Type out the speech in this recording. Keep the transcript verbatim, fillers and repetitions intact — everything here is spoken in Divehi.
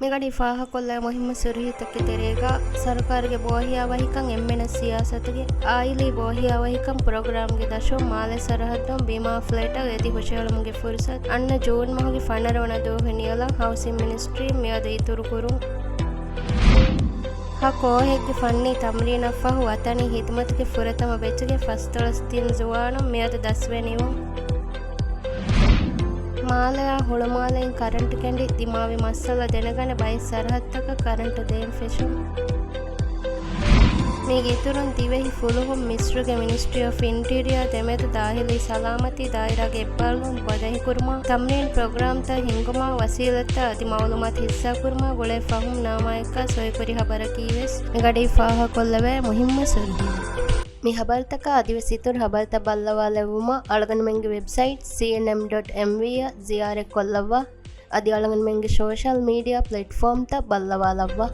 މިގަޑީ ފާހަކޮށްލާ މުހިއްމު ސުރުހީތަކުގެ ތެރޭގަ، ސަރުކާރުގެ ބޯހިޔާވަހިކަން، އެންމެނަށް ސިޔާސަތުގެ އާއިލީ ބޯހިޔާވަހިކަން ޕްރޮގްރާމްގެ ދަށުން މާލެ ސަރަހައްދުން ބިމާ ފްލެޓަށް އެދި ހުށަހެޅުމުގެ ފުރުސަތު އަންނަ ޖޫން މަހުގެ ފަނަރަ ވަނަ ދުވަހު ނިޔަލަށް ހައުސިން މިނިސްޓްރީން މިއަދު އިތުރުކުރުން. ހަ ކޯހެއްގެ ފަންނީ ތަމްރީނަށް ފަހު ވަތަނީ ހިދުމަތުގެ ފުރަތަމަ ބެޗުގެ ފަސްދޮޅަސް ތިން ޒުވާނުން މިއަދު ދަސްވެ ނިވުން. މާލެއާ ހުޅުމާލެއިން ކަރަންޓު ކެނޑި ދިމާވި މައްސަލަ ދެނެގަނެ ބައެއް ސަރަހައްދުތަކަށް ކަރަންޓު ދޭން ފެށުން. މީގެ އިތުރުން ދިވެހި ފުލުހުން މިސްރުގެ މިނިސްޓްރީ އޮފް އިންޓީރިއާ ދެމެދު ދާހިލީ ސަލާމަތީ ދާއިރާގެ އެއްބާރުލުން ބަދަހިކުރުމާ، ތަމްރީން ޕްރޮގްރާމްތައް ހިންގުމާ، ވަސީލަތްތައް އަދި މައުލޫމާތު ހިއްސާކުރުމާ ގުޅޭ ފަހުމް ނާމާއެއްކާ ސޮއިކުރި ހަބަރަކީވެސް މިގަޑީ ފާހަކޮށްލެވޭ މުހިއްމު ސުރުހީ. މި ހަބަރުތަކާ އަދިވެސް އިތުރު ހަބަރުތައް ބައްލަވާލެއްވުމަށް އަޅުގަނޑުމެންގެ ވެބްސައިޓް ސީއެންއެމް ޑޮޓް އެމްވީ އަށް ޒިޔާރަތްކޮށްލައްވާ. އަދި އަޅުގަނޑުމެންގެ ސޯޝަލް މީޑިއާ ޕްލެޓްފޯމްތައް ބައްލަވާލައްވާ.